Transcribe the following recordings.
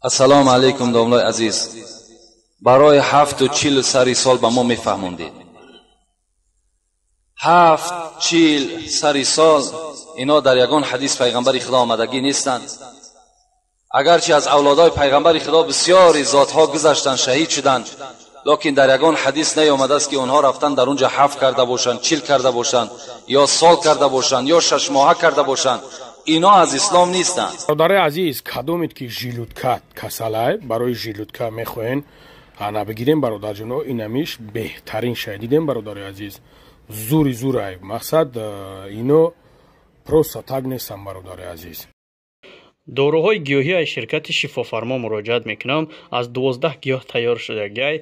Ассалому алайкум, домлои азиз. Барои 40 сари сол ба мо мефаҳмондед. 40 сари сол ино дар ягон ҳадис пайғамбари Худо омадагӣ нестанд. Агарчи аз авлодои пайғамбари Худо бисёри зотҳо гузаштанд, шаҳид шуданд, лекин дар ягон ҳадис наёмадааст ки онҳо рафтан дар унҷа 7 карда бошанд, 40 карда бошанд, ё сол карда бошанд, ё 6 моҳа карда бошанд. Ино аз ислом нестанд. Бародари азиз, кадомед ки желудка касалай, барои желудка мехоҳен ана бигирем, бародарҷоно, инамиш беҳтарин шай. Дидем, бародари азиз, зури зурай. Мақсад ино просто так нестан, бародари азиз. Доруҳои гиёҳӣ аз ширкати Шифофармо муроҷиат мекунам. Аз 12 гиёҳ тайёр шудагиай,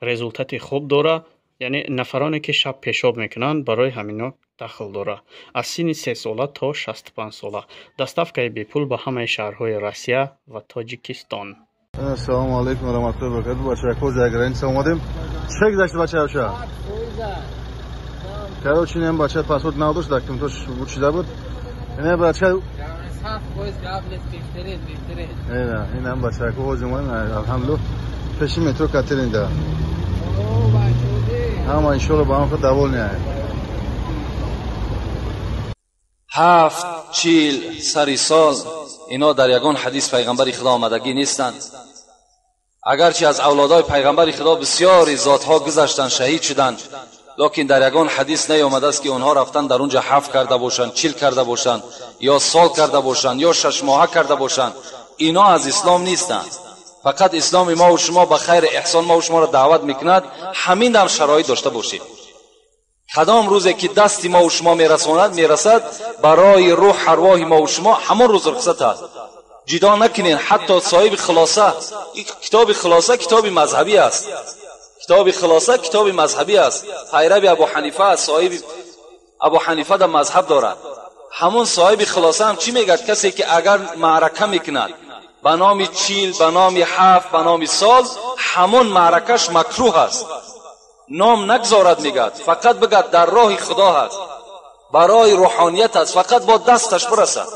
результати хуб дора. Яъне нафароне ки шаб пешоб мекунанд, барои ҳамино дахл дора. Аз синни 3 сола то 65 сола. Доставкаи бепул ба ҳамаи шаҳрҳои Россия ва Тоҷикистон. Ассалому алайкум ва раҳматуллоҳи ва баракатуҳ. Бачаҳо, за граница омадем. Чӣ гузашт, бачаҳо? Короче, ин бача паспорт надошт, документош чида буд. Ин бача инам бачаҳо ҳоҷи омадем, алҳамдулиллоҳ, пеши метро Катеринда. Ҳама иншоалло ба ҳам худ довольны. 40 сари сол ино дар ягон ҳадис пайғамбари Худо омадагӣ нестанд. Агарчи аз авлодои пайғамбари Худо бисёри зотҳо гузаштанд, шаҳид шуданд, лекин дар ягон ҳадис наёмадааст ки онҳо рафтан дар унҷа 7 карда бошанд, 40 карда бошанд, ё сол карда бошанд, ё 6 моҳа карда бошанд. Ино аз ислом нестанд. Фақат исломи мо ва шумо ба хайр эҳсон мо ва шуморо даъват мекунад, ҳамин дам шароит дошта бошед. Кадом рӯзе ки дасти мо ва шумо мерасонад, мерасад, барои рӯҳ арвоҳи мо ва шумо ҳамон рӯз рухсат аст. Ҷидо накунед, ҳатто соҳиби хулоса, китоби хулоса китоби мазҳабӣ аст. Китоби хулоса китоби мазҳабӣ аст. Пайрави Абу Ҳанифа аст, соҳиби Абу Ҳанифа дар мазҳаб дорад. Ҳамон соҳиби хулоса ҳам чӣ мегӯяд? Касе ки агар маърака мекунад ба номи 40, ба номи 7, ба номи сол, ҳамон маъракаш макрӯҳ аст. Ном нагзорад, мегӯяд, фақат бигӯяд дар роҳи Худо ҳаст, барои рӯҳоният аст, фақат бо дасташ бирасад.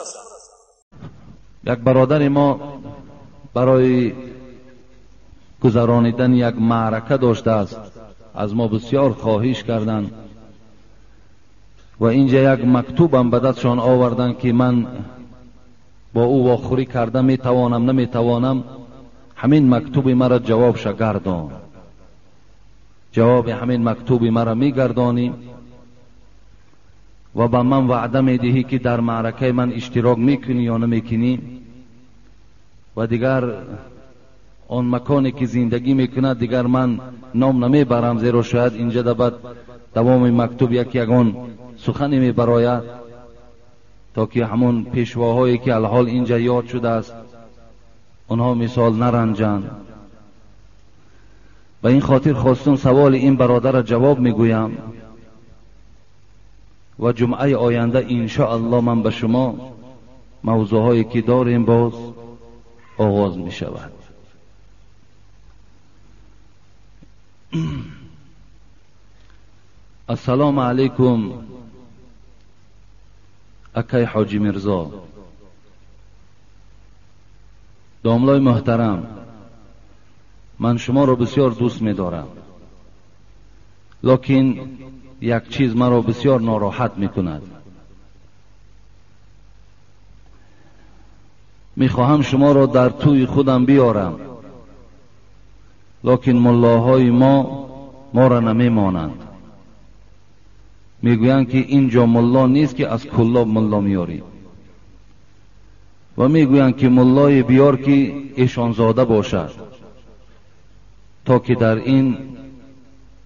Як бародари мо барои гузаронидани як маърака доштааст, аз мо бисёр хоҳиш карданд ва инҷа як мактубам ба дастшон оварданд ки ман бо ӯ вохӯрӣ карда метавонам, наметавонам. Ҳамин мактуби маро ҷавобша гардон. Ҷавоби ҳамин мактуби маро мегардонӣ ва ба ман ваъда медиҳӣ ки дар маъракаи ман иштирок мекунӣ ё намекунӣ. Ва дигар он маконе ки зиндагӣ мекунад дигар ман ном намебарам, зеро шояд инҷа дабад давоми мактуб як ягон сухане мебарояд, то ки ҳамон пешвоҳое ки алҳол инҷа ёд шудааст онҳо мисол наранҷанд. Ба ин хотир хостум саволи ин бародарро ҷавоб мегӯям ва ҷумъаи оянда иншоаллоҳ ман ба шумо мавзӯъҳое ки дорем боз оғоз мешавад. Ассалому алайкум, акай Ҳоҷи Мирзо, домлои муҳтарам, ман шуморо бисёр дӯст медорам, лекин як чиз маро бисёр нороҳат мекунад. Мехоҳам шуморо дар тӯи худам биёрам, лекин муллоҳои мо моро намемонанд. Мегӯянд ки инҷо мулло нест ки аз Куллоб мулло меёрӣ, ва мегӯянд ки муллое биёр ки эшонзода бошад, то ки дар ин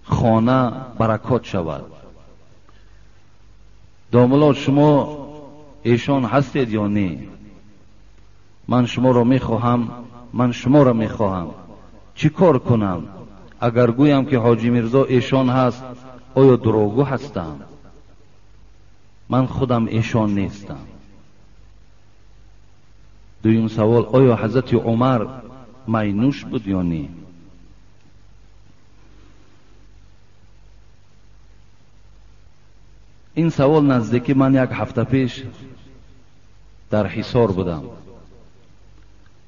хона баракот шавад. Домулло, шумо эшон ҳастед ё не? Ман шуморо мехоҳам, ман шуморо мехоҳам. Чӣ кор кунам? Агар гӯям ки Ҳоҷи Мирзо эшон ҳаст, оё дурӯғгӯ ҳастам? Ман худам эшон нестам. Дуюм савол, оё ҳазрати Умар майнӯш буд ё не? Ин савол наздики ман як ҳафта пеш дар Ҳисор будам.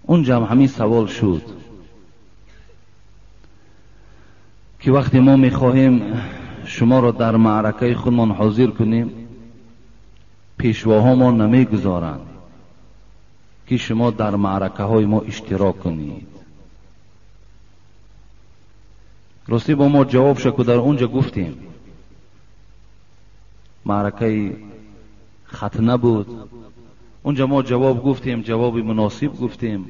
اونجا هم همین سوال شد که وقتی ما میخواهیم شما را در معرکه خودمان حاضر کنیم، پیشواها ما نمیگذارند که شما در معرکه های ما اشتراک کنید. راستی با ما جواب شد که در اونجا گفتیم معرکه ختنه بود، اونجا ما جواب گفتیم، جواب مناسب گفتیم.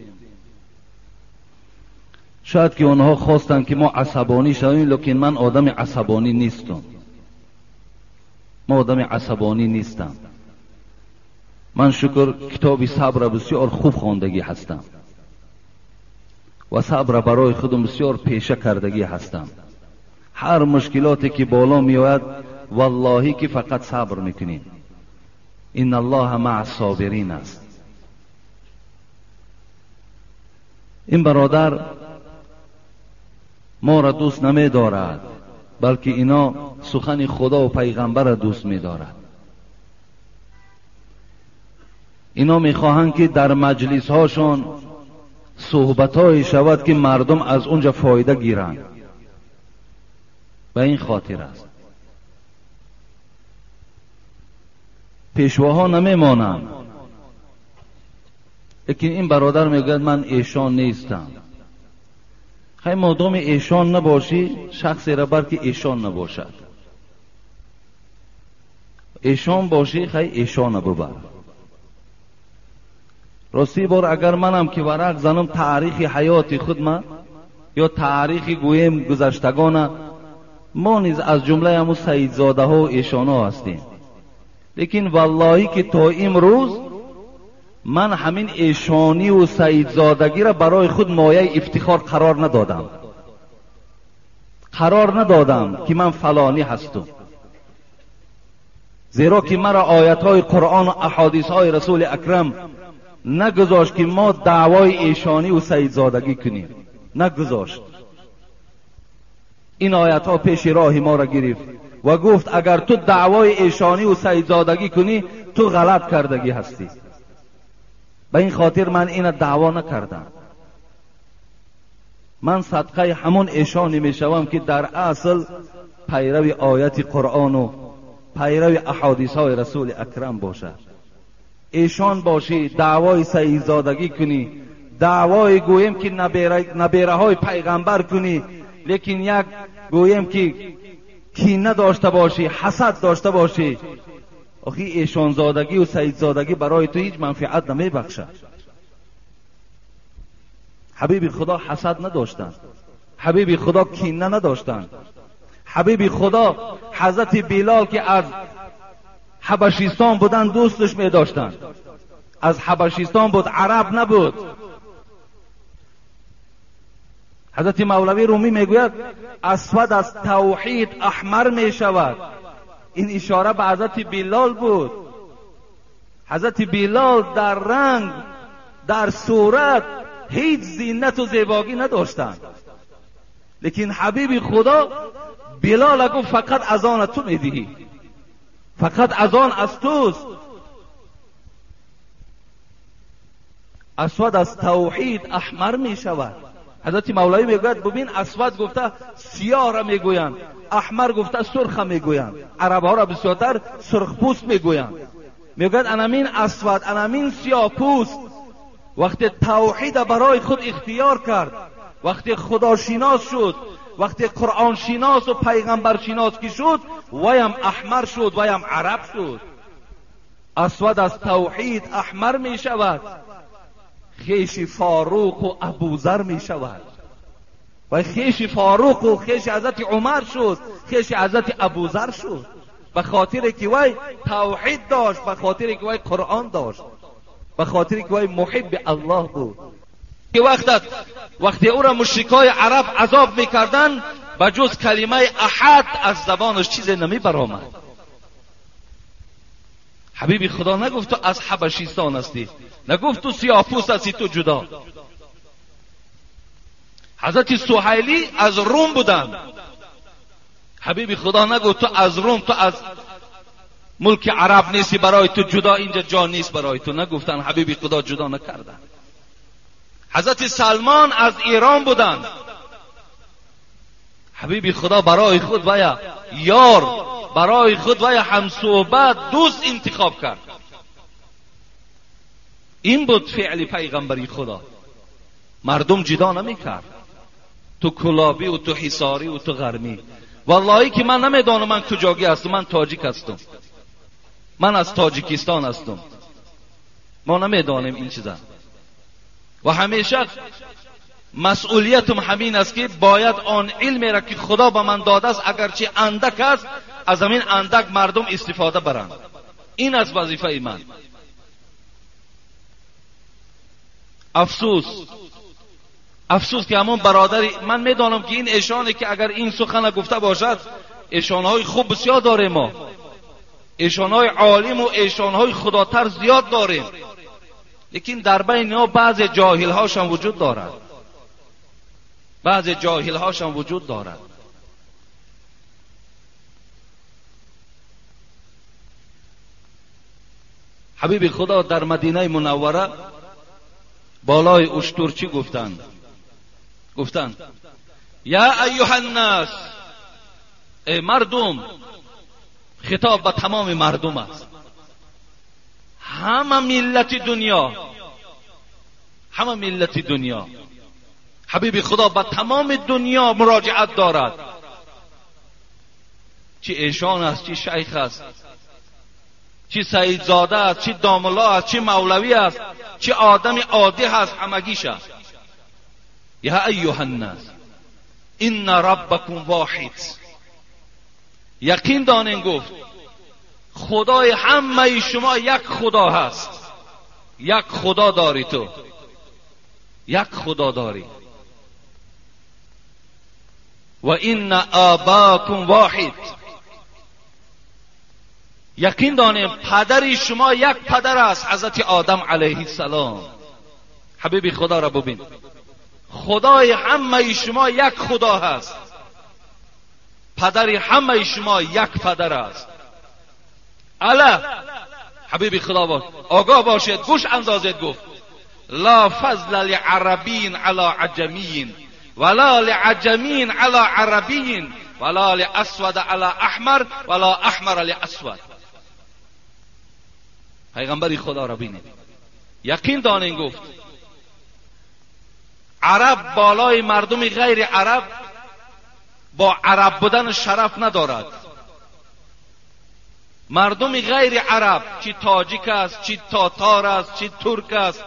شاید که اونها خواستند که ما عصبانی شویم، لیکن من آدم عصبانی نیستم. ما آدم عصبانی نیستم. من شکر کتاب صبر بسیار خوب خواندگی هستم و صبر برای خودم بسیار پیشه کردگی هستم. هر مشکلاتی که بالا میآید واللهی که فقط صبر میکنیم. ان الله مع الصابرین است. این برادر ما را دوست نمی دارد، بلکه اینا سخن خدا و پیغمبر را دوست می دارد. اینا میخواهند که در مجلس هاشون صحبت های شود که مردم از اونجا فایده گیرند. به این خاطر است پیشواها نمیمانند. لیکن این برادر میگوید من ایشان نیستم. خیلی مادام ایشان نباشی، شخصی را بر که ایشان نباشد. ایشان باشی خیلی ایشان ببر. راستی بار اگر منم که ورق زنم تاریخ حیات خود ما یا تاریخ گویم گذشتگانه، ما نیز از جمله همون سیدزاده ها و ایشان ها هستیم. لیکن واللهی که تا امروز من همین ایشانی و سیدزادگی را برای خود مایه افتخار قرار ندادم. قرار ندادم که من فلانی هستم، زیرا که مرا آیت های قرآن و احادیث های رسول اکرم نگذاشت که ما دعوای ایشانی و سیدزادگی کنیم. نگذاشت. این آیت ها پیش راه ما را گرفت و گفت اگر تو دعوای ایشانی و سیدزادگی کنی تو غلط کردگی هستی. به این خاطر من این دعوا نکردم. من صدقه همون ایشانی میشوم که در اصل پیرو آیت قرآن و پیرو احادیث های رسول اکرم باشد. ایشان باشی، دعوای سیدزادگی کنی، دعوای گویم که نبیره های پیغمبر کنی، لیکن یک گویم که کینه داشته باشی، حسد داشته باشی، آخی ایشانزادگی و سیدزادگی برای تو هیچ منفعت نمیبخشد. حبیب خدا حسد نداشتند، حبیب خدا کینه نداشتند. حبیب خدا حضرت بلال که از حبشستان بودن دوستش می داشتند. از حبشستان بود، عرب نبود. حضرت مولوی رومی میگوید اسود از توحید احمر می شود. این اشاره به حضرت بلال بود. حضرت بلال در رنگ، در صورت هیچ زینت و زیبایی نداشتند، لیکن حبیب خدا بلال گفت فقط اذان تو میدهی، فقط اذان از توست. اسود از توحید احمر می شود. حضرت مولوی میگوید ببین اسود گفته سیاه را میگویند، احمر گفته سرخ میگویند، عرب ها را بسیارتر سرخ پوست میگویند. میگوید انامین اسود، انامین سیاه پوست وقتی توحید برای خود اختیار کرد، وقتی خداشناس شد، وقتی قرآن شناس و پیغمبر شناس که شد، ویم احمر شد، ویم عرب شد. اسود از توحید احمر می شود، خیش فاروق و ابوذر می شود. و خیش فاروق و خیش حضرت عمر شد، خیش حضرت ابوذر شد، به خاطر که وی توحید داشت، به خاطر که وی قرآن داشت، به خاطر که وی محب الله بود. که وقتی او را مشرکای عرب عذاب میکردن، به جز کلمه احد از زبانش چیز نمی برآمد. حبیب خدا نگفت تو از حبشستان هستی، نگفت تو سیاه‌پوست هستی، تو جدا. حضرت سهیلی از روم بودند. حبیب خدا نگفت تو از روم، تو از ملک عرب نیستی، برای تو جدا اینجا جا نیست برای تو. نگفتن، حبیب خدا جدا نکردن. حضرت سلمان از ایران بودند. حبیب خدا برای خود و یا یار، برای خود و یا همصحبت، دوست انتخاب کرد. این بود فعل پیغمبری خدا. مردم جدا نمیکرد، تو کلابی و تو حصاری و تو غرمی. والله که من نمیدانم من کجاگی هستم، من تاجیک هستم، من از تاجیکستان هستم، ما نمیدانیم این چیزا. و همیشه مسئولیتم همین است که باید آن علمی را که خدا به من داده است، اگرچه اندک است، از همین اندک مردم استفاده برند. این از وظیفه من. افسوس، افسوس که همون برادری، من میدانم که این ایشانه که اگر این سخن گفته باشد، ایشانهای خوب بسیار داریم ما، ایشانهای عالم و ایشانهای خداتر زیاد داریم، لیکن در بین اینا بعض جاهلهاشان وجود دارد، بعض جاهلهاشان وجود دارد. حبیب خدا در مدینه منوره بالای اشتر چی گفتند؟ گفتند یا ایها الناس، ای مردم. خطاب به تمام مردم است، همه ملت دنیا، همه ملت دنیا. حبیب خدا به تمام دنیا مراجعت دارد، چی ایشان است، چی شیخ است، چی سیدزاده است، چی داملا است، چی مولوی است، چی آدم عادی هست، همگیش است. یا ایها الناس ان ربکم واحد. یقین دانین، گفت خدای همه شما یک خدا هست، یک خدا داری تو، یک خدا داری. و ان آباکم واحد. یقین دانیم پدری شما یک پدر است، حضرت آدم علیه السلام. حبیب خدا را ببین، خدای همه شما یک خدا هست، پدر همه شما یک پدر است. الا حبیب خدا باش، آگاه باشید، گوش اندازید. گفت لا فضل لعربین علی عجمین ولا لعجمین علی عربین ولا لاسود علی احمر ولا احمر لاسود. پیغمبر خدا را بینید، یقین دانین گفت عرب بالای مردم غیر عرب با عرب بودن شرف ندارد. مردم غیر عرب، چی تاجیک است، چی تاتار است، چی ترک است،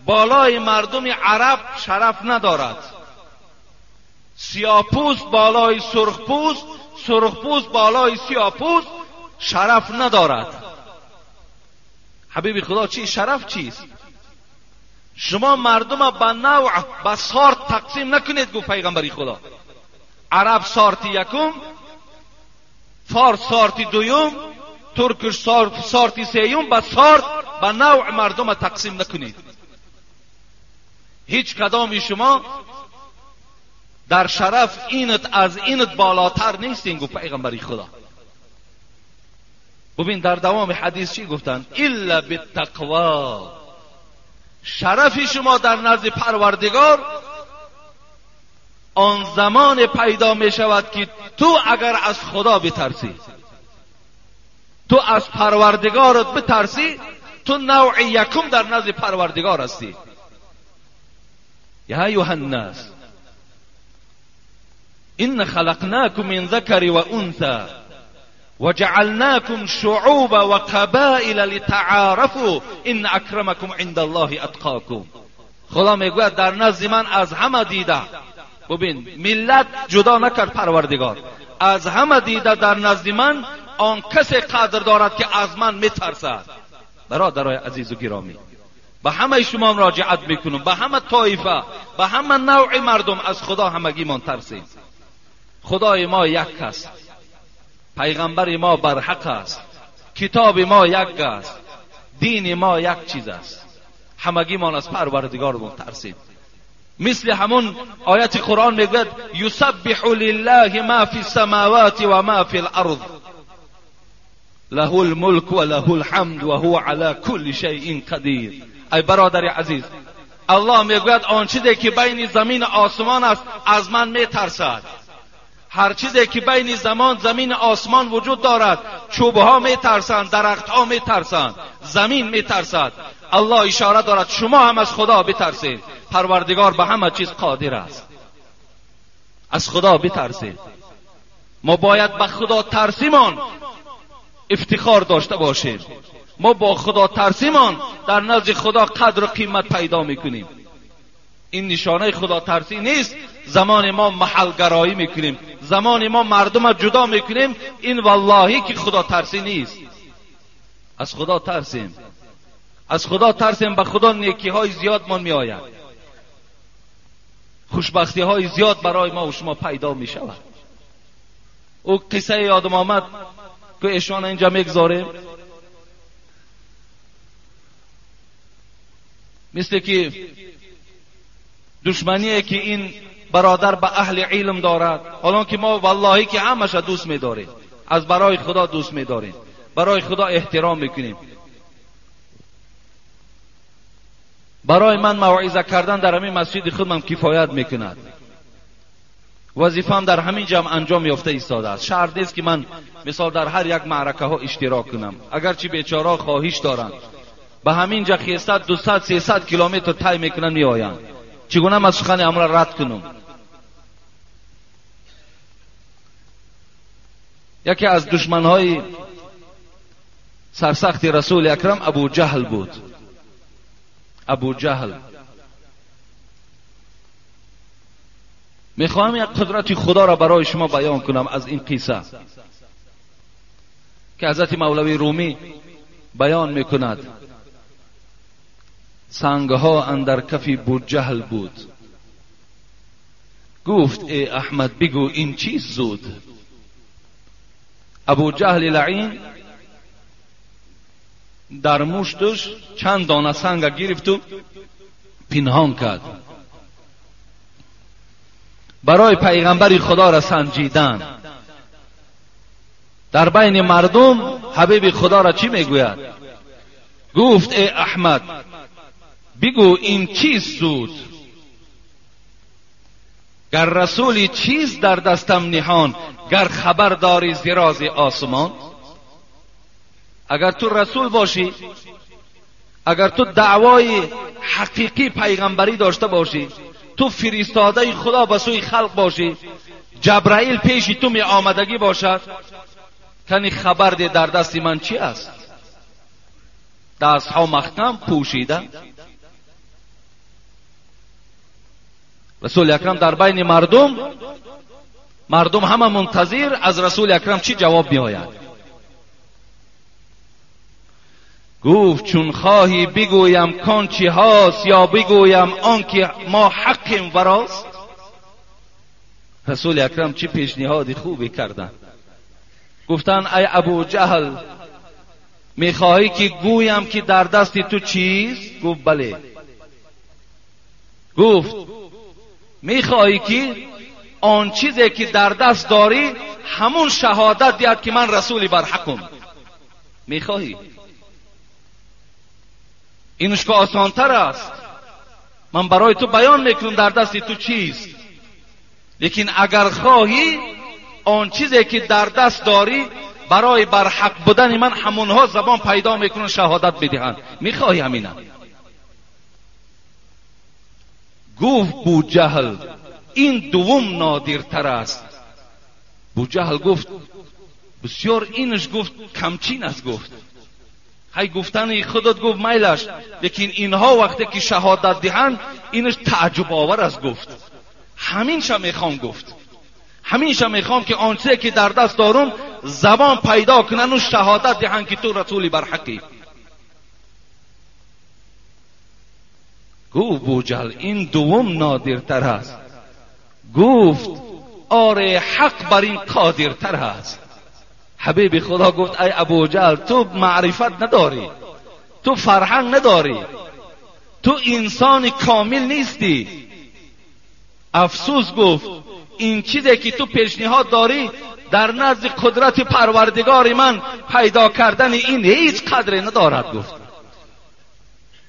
بالای مردم عرب شرف ندارد. سیاه‌پوست بالای سرخپوست، سرخپوست بالای سیاه‌پوست شرف ندارد. حبیب خدا چی شرف چیست؟ شما مردم به نوع، به سارت تقسیم نکنید. گفت پیغمبری خدا عرب سارت یکم، فارس سارت دوم، ترکش سارت سیوم، به سارت، به نوع مردم تقسیم نکنید. هیچ کدام شما در شرف اینت از اینت بالاتر نیستین. گفت پیغمبری خدا. ببین در دوام حدیث چی گفتن؟ الا بالتقوا. شرف شما در نزد پروردگار آن زمان پیدا می شود که تو اگر از خدا بترسی، تو از پروردگارت بترسی، تو نوع یکم در نزد پروردگار هستی. یا ایها الناس ان خلقناکم من ذکر و انثی وجعلناکم شعوبا وقبائل لتعارفوا ان اکرمکم عند الله اتقاکم. خدا میگوید در نزد من از همه دیده، ببین ملت جدا نکرد پروردگار، از همه دیده در نزد من آن کسی قدر دارد که از من میترسد. برادرای عزیز و گرامی، به همه شما مراجعت میکنم، به همه طایفه، به همه نوع مردم، از خدا همگی من ترسیم. خدای ما یک است، پیغمبر ما برحق است، کتاب ما یک است، دین ما یک چیز است. همگی ما از پروردگارمون ترسیم. مثل همون آیت قرآن میگوید یسبح لله ما فی السماوات و ما فی الارض له الملک و له الحمد و هو علی کل شیء قدیر. ای برادر عزیز، الله میگوید آن چیزی که بین زمین و آسمان است از من میترسد. هر چیزی که بین زمین و آسمان وجود دارد، چوبها میترسند، درختها میترسند، زمین میترسد. الله اشاره دارد شما هم از خدا بترسید. پروردگار به همه چیز قادر است. از خدا بترسید. ما باید به خدا ترسیمان افتخار داشته باشیم. ما با خدا ترسیمان در نزد خدا قدر و قیمت پیدا میکنیم. این نشانه خدا ترسی نیست. زمان ما محلگرایی میکنیم، زمان ما مردم جدا میکنیم، این واللهی که خدا ترسی نیست. از خدا ترسیم، از خدا ترسیم، به خدا نیکی های زیاد من میآید، خوشبختی های زیاد برای ما و شما پیدا میشود. او قصه یادم آمد که ایشان اینجا میگذاریم، مثل که دشمنیه که این برادر به اهل علم دارد، حالا که ما واللهی که همش دوست میداریم، از برای خدا دوست میداریم، برای خدا احترام میکنیم. برای من موعظه کردن در همین مسجد خودم کفایت میکند، وظیفه‌ام در همین جمع انجام یافته ایستاده است. شرط نیست که من مثال در هر یک معرکه ها اشتراک کنم، اگرچه بیچاره خواهش دارند به همین جا 300 200 300 کیلومتر طی میکنن میآیند، چگونه من سخن امر رد کنم؟ یکی از دشمنهای سرسخت رسول اکرم ابو جهل بود. ابو جهل، میخواهم یک قدرت خدا را برای شما بیان کنم از این قصه که حضرت مولوی رومی بیان میکند. سنگها اندر کف بوجهل بود، گفت ای احمد بگو این چیز زود. ابو جهل لعین در مشتش چند دانه سنگ گرفت و پنهان کرد برای پیغمبر خدا را سنجیدن. در بین مردم حبیب خدا را چی میگوید؟ گفت ای احمد بگو این چیز زود، گر رسولی چیز در دستم نهان، گر خبر داری ز راز آسمان. اگر تو رسول باشی، اگر تو دعوای حقیقی پیغمبری داشته باشی، تو فرستاده خدا به سوی خلق باشی، جبرائیل پیش تو می آمدگی باشد، کنی خبر ده در دست من چی است؟ دستها مختم پوشیده. رسول اکرم در بین مردم، مردم همه منتظر از رسول اکرم چی جواب می آید. گفت چون خواهی بگویم کان چی هاست، یا بگویم آن که ما حقیم وراست. رسول اکرم چی پیشنهاد خوبی کردن. گفتن ای ابو جهل میخواهی که گویم که در دست تو چیست؟ گفت بله. گفت میخواهی که آن چیزی که در دست داری همون شهادت دهد که من رسولی بر حقم؟ میخواهی؟ اینش که آسانتر است، من برای تو بیان میکنم در دست تو چیست، لیکن اگر خواهی آن چیزی که در دست داری برای برحق بودن من همونها زبان پیدا میکنن شهادت بدهند، میخواهی همینه؟ گفت بوجهل این دوم نادرتر است. بوجهل گفت بسیار اینش گفت کمچین است، گفت هی گفتن خودت گفت میلش، لیکن اینها وقتی که شهادت دهند اینش تعجب آور است. گفت همینش میخوام، گفت همینش میخوام که آنچه که در دست دارم زبان پیدا کنن و شهادت دهند که تو رسولی برحقی. گفت بوجهل این دوم نادرتر است. گفت آره حق بر این قادرتر است. حبیب خدا گفت ای ابوجهل تو معرفت نداری، تو فرهنگ نداری، تو انسان کامل نیستی. افسوس گفت این چیزی که تو پیشنهاد داری در نزد قدرت پروردگار من پیدا کردن این هیچ قدری ندارد. گفت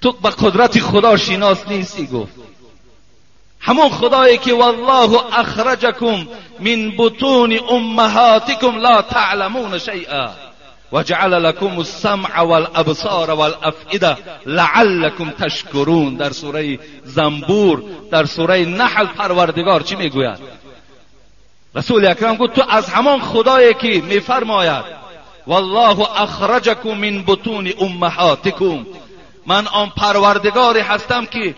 تو به قدرت خدا شناس نیستی. گفت همون خدایی که والله اخرجکم من بطون امهاتکم لا تعلمون شیئا وجعل لكم السمع والابصار والافئده لعلكم تشکرون. در سوره زنبور، در سوره نحل پروردگار چی میگوید؟ رسول اکرم گفت تو از همان خدایی که میفرماید والله اخرجکم من بطون امهاتکم، من آن پروردگاری هستم که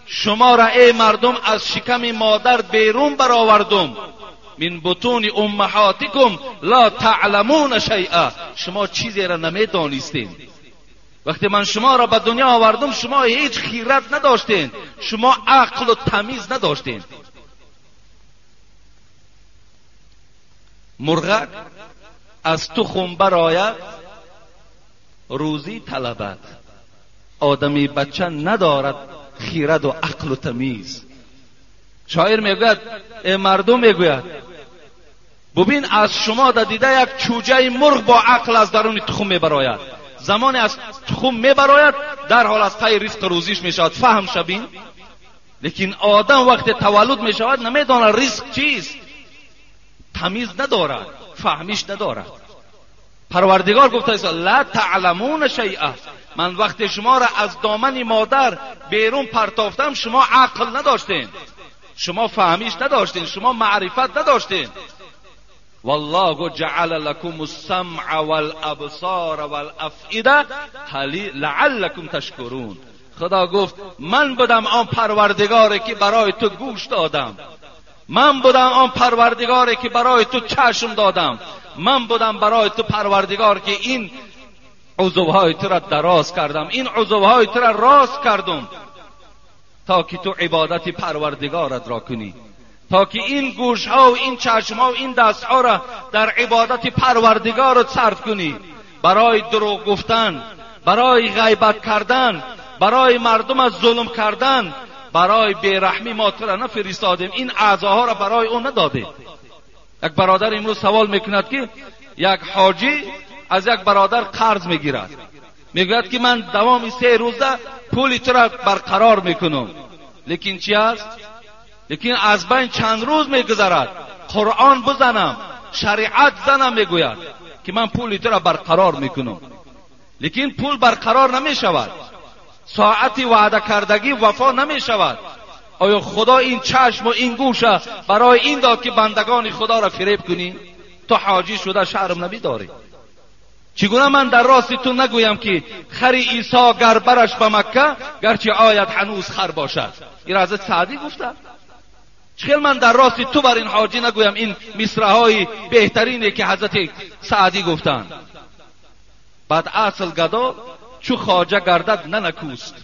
شما را ای مردم از شکم مادر بیرون برآوردم. من بطون امهاتکم لا تعلمون شیئا، شما چیزی را نمیدانستین. وقتی من شما را به دنیا آوردم شما هیچ خیرت نداشتین، شما عقل و تمیز نداشتین. مرغک از تخم برآید روزی طلبد، آدمی بچه ندارد خیرت و عقل و تمیز. شاعر میگوید ای مردم، میگوید ببین از شما در دیده یک چوجه مرغ با عقل از درون تخم میبراید. زمانی از تخم میبراید در حال از پی رزق روزیش میشود، فهم شبین. لیکن آدم وقت تولد میشود نمیداند رزق چیست، تمیز ندارد، فهمیش ندارد. پروردگار گفته است لا تعلمون شیئا، من وقت شما را از دامن مادر بیرون پرتافتم شما عقل نداشتین، شما فهمیش نداشتین، شما معرفت نداشتین. والله جعل لكم السمع والابصار والافئده لعلكم تشکرون. خدا گفت من بودم آن پروردگاری که برای تو گوش دادم، من بودم آن پروردگاری که برای تو چشم دادم، من بودم برای تو پروردگار که این عضوهای تو را دراز کردم، این عضوهای تو را راست کردم تا که تو عبادت پروردگارت را کنی، تا که این گوشها و این چشمها و این دستها را در عبادت پروردگارت صرف کنی. برای دروغ گفتن، برای غیبت کردن، برای مردم از ظلم کردن، برای بیرحمی ما تو را نفرستادیم، این اعضاها را برای اون ندادیم. یک برادر امروز سوال میکند که یک حاجی از یک برادر قرض میگیرد، میگوید که من دوام 3 روزه پول تو را برقرار میکنم، لیکن چی است؟ لیکن از بین چند روز میگذرد، قرآن بزنم، شریعت زنم، میگوید که من پول تو را برقرار میکنم، لیکن پول برقرار نمیشود، ساعتی وعده کردگی وفا نمیشود. آیا خدا این چشم و این گوش برای این داد که بندگان خدا را فریب کنی؟ تو حاجی شده شرم نمیداری. چگونه من در راست تو نگویم که خری عیسی گر برش به مکه گرچه آید هنوز خر باشد؟ این حضرت سعدی گفته. چخیل من در راست تو بر این حاجی نگویم این مصرع‌های بهترینه که حضرت سعدی گفتند. بعد اصل گدا چو خواجه گردد ننکوست،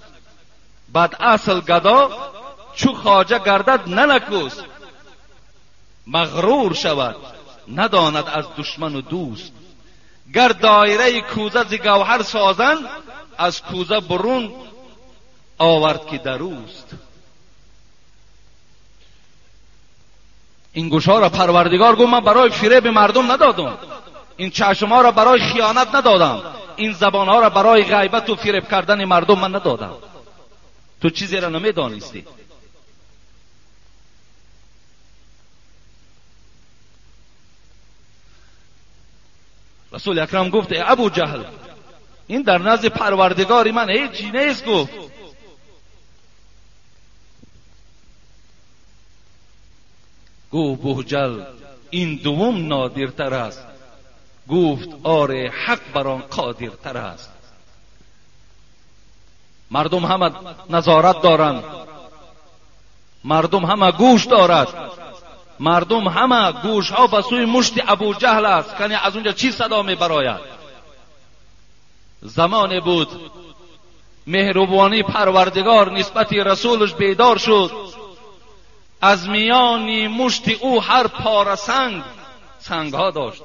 بعد اصل گدا چو خواجه گردد ننکوست، مغرور شود نداند از دشمن و دوست. گر دایره کوزه ز گوهر سازند، از کوزه برون آورد که دروست. این گوشها را پروردگار گفت من برای فریب مردم ندادم، این چشمها را برای خیانت ندادم، این زبانها را برای غیبت و فریب کردن مردم من ندادم. تو چیزی را نمیدانستی. رسول اکرم گفت ای ابو جهل، این در نزد پروردگار من هیچی نیست. گفت گفت بوجل این دوم نادرتر است. گفت آره حق بر آن قادرتر است. مردم همه نظارت دارند، مردم همه گوش دارد، مردم همه گوش ها به سوی مشت ابو جهل است که از اونجا چی صدا می براید. زمان بود مهربانی پروردگار نسبت رسولش بیدار شد، از میان مشت او هر پاره سنگ، سنگ ها داشت،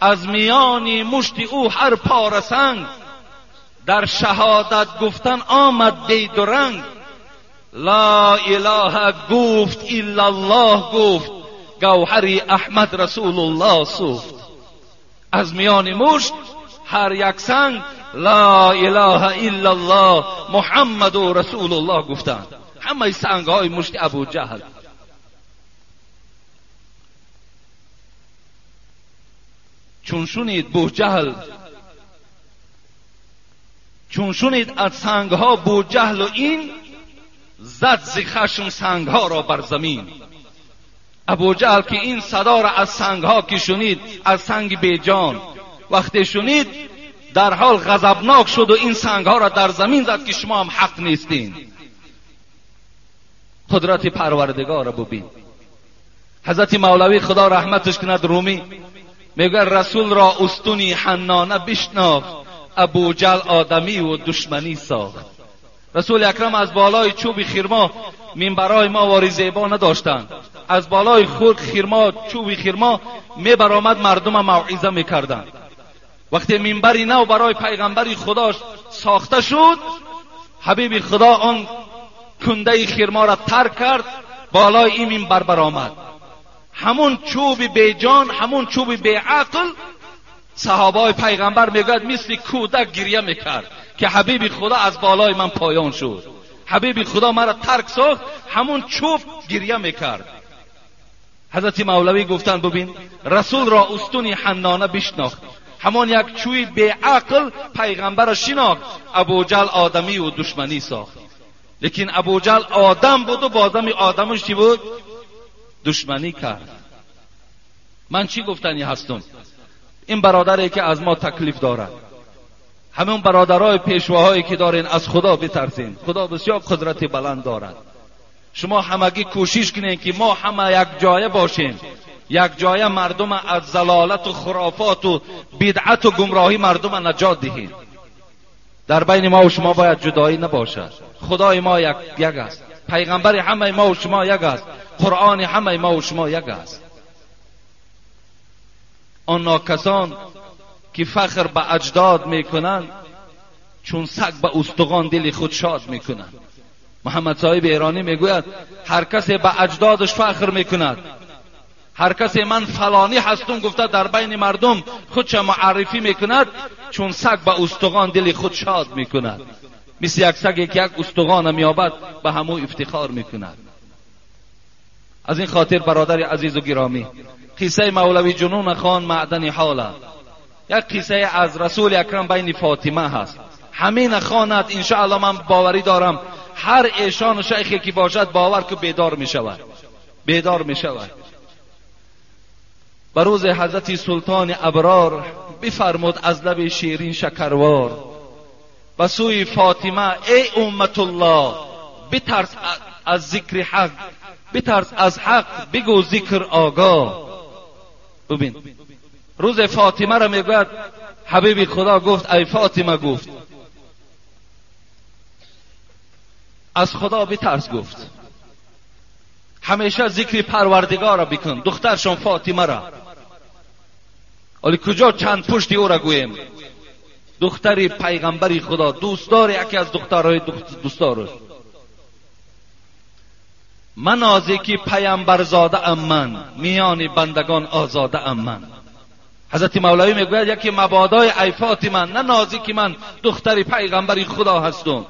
از میان مشت او هر پاره سنگ در شهادت گفتن آمد بید و رنگ. لا اله گفت الا الله گفت، گوهری احمد رسول الله سفت. از میان مشت هر یک سنگ لا اله الا الله محمد رسول الله گفتند. همه سنگ های مشت ابو جهل. چون شنید بوجهل، چون شنید از سنگ ها بوجهل و این، زد ز خشم سنگ ها را بر زمین. ابوجهل که این صدا را از سنگ ها که شنید، از سنگ بیجان وقتی شنید، در حال غضبناک شد و این سنگ ها را در زمین زد که شما هم حق نیستین. قدرت پروردگار را ببین. حضرت مولوی خدا رحمتش کند رومی میگه رسول را استونی حنانه بشناخت، ابوجهل آدمی و دشمنی ساخت. رسول اکرم از بالای چوب خرما، منبرای ما واری زیبا نداشتند، از بالای خود خرما، چوب خرما میبرآمد، مردم موعظه میکردند. وقتی منبری نو برای پیغمبر خدا ساخته شد، حبیب خدا آن کنده خرما را ترک کرد، بالای این منبر برآمد. همون چوب بیجان، همون چوب بیعقل، صحابای پیغمبر میگوید مثل کودک گریه میکرد که حبیب خدا از بالای من پایان شد، حبیب خدا مرا ترک ساخت، همون چوب گریه میکرد. حضرت مولوی گفتند ببین، رسول را استونی حنانه بشناخت، همون یک چوی بیعقل پیغمبر را شناخت، ابوجهل آدمی و دشمنی ساخت. لیکن ابوجهل آدم بود و بازم آدمش چی بود؟ دشمنی کرد. من چی گفتنی هستم؟ این برادری که از ما تکلیف دارد، همون برادرای پیشواهایی که دارین، از خدا بترسین. خدا بسیار قدرت بلند دارد. شما همگی کوشش کنین که ما همه یک جایه باشیم، یک جایه مردم از ضلالت و خرافات و بدعت و گمراهی مردم نجات دهیم. در بین ما و شما باید جدایی نباشد. خدای ما یک است، پیغمبر همه ما و شما یک است، قرآن همه ما و شما یک است. آن ناکسان که فخر به اجداد میکنند، چون سگ به استخوان دل خود شاد میکنند. محمد صاحب ایرانی میگوید هر کسی به اجدادش فخر میکند، هر کسی من فلانی هستم گفته در بین مردم خودش معرفی میکند، چون سگ به استخوان دل خود شاد میکند. مثل یک سگی که یک استخوان میابد به همو افتخار میکند. از این خاطر برادر عزیز و گرامی، قصه مولوی جنون خان معدن حاله، یک قصه از رسول اکرم بین فاطمه هست. همین خواند انشاءالله من باوری دارم هر ایشان و شیخی که باشد باور که بیدار میشود، بیدار میشود. به روز حضرت سلطان ابرار بفرمود از لب شیرین شکروار به سوی فاطمه ای امت الله، بترس از ذکر حق، بترس از حق بگو ذکر آگاه. ببین روز فاطمه را میگوید حبیب خدا گفت ای فاطمه، گفت از خدا بترس، گفت همیشه ذکر پروردگار را بکن. دخترشان فاطمه را، ولی کجا چند پشتی او را گوییم، دختر پیغمبر خدا، دوستدار یکی از دخترهای دوستدارش. من آزی که پیامبر زاده ام من، میان بندگان آزاده ام من. حضرت مولوی میگوید یکی مبادای ای فاطمه، نه نازی که من دختر پیغمبر خدا هستم،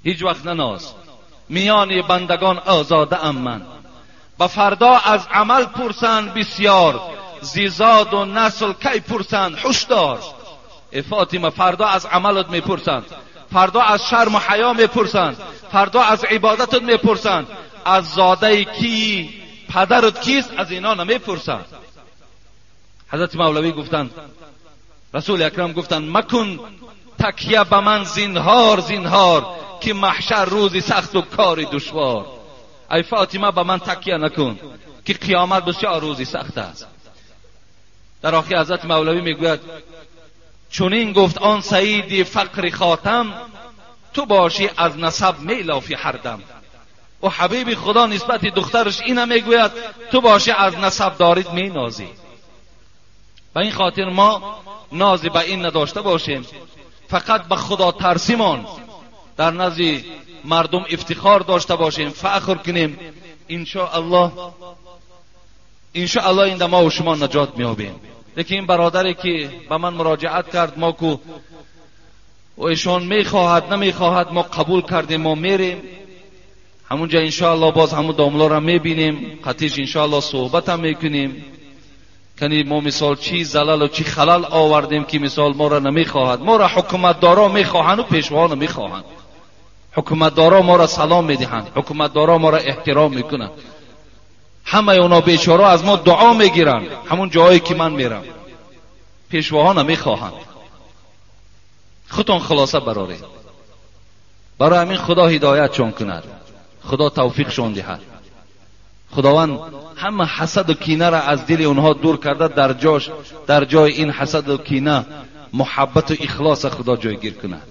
هیچ وقت نناز، میان بندگان آزاده ام من. و فردا از عمل پرسند بسیار، زیزاد و نسل کی پرسند هشدار. ای فاطمه فردا از عملت میپرسند، فردا از شرم و حیا میپرسند، فردا از عبادتت میپرسند، از زاده کی، پدرت کیست، از اینا نمیپرسند. حضرت مولوی گفتند، رسول اکرم گفتند مکن تکیه به من زینهار زینهار، که محشر روزی سخت و کاری دشوار. ای فاطمه به من تکیه نکن که قیامت بسیار روزی سخت است. در آخر حضرت مولوی میگوید چنین گفت آن سعید فقر خاتم، تو باشی از نسب میلافی هر دم. و حبیب خدا نسبت دخترش اینه میگوید تو باشی از نسب دارید مینازی. به این خاطر ما نازی به این نداشته باشیم، فقط به خدا ترسیمان در نزد مردم افتخار داشته باشیم، فخر کنیم. انشاءالله انشاءالله این ما و شما نجات میابیم. لیکن این برادری که به من مراجعت کرد، ما کو ва ایشان میخواهد نمیخواهد ما قبول کردیم، ما میریم همونجا انشاءالله، باز همون داملا را میبینیم، قطیش انشاءالله صحبت هم میکنیم کنی ما مثال چی زلل و چی خلل آوردیم که مثال ما را نمیخواهد. ما را حکومتدارا میخواهند و پیشوا نمیخواهند. حکومتدارا ما را سلام میدهند، حکومتدارا ما را احترام میکنند، همه اونا بیچاره از ما دعا میگیرند همون جایی که من میرم. پیشواها نمیخواهند. خودتان خلاصه برارید. برای همین خدا هدایتشان کند، خدا توفیقشان دهد. خداوند همه حسد و کینه را از دل اونها دور کرده، در جاش، در جای این حسد و کینه محبت و اخلاص خدا جایگیر کند.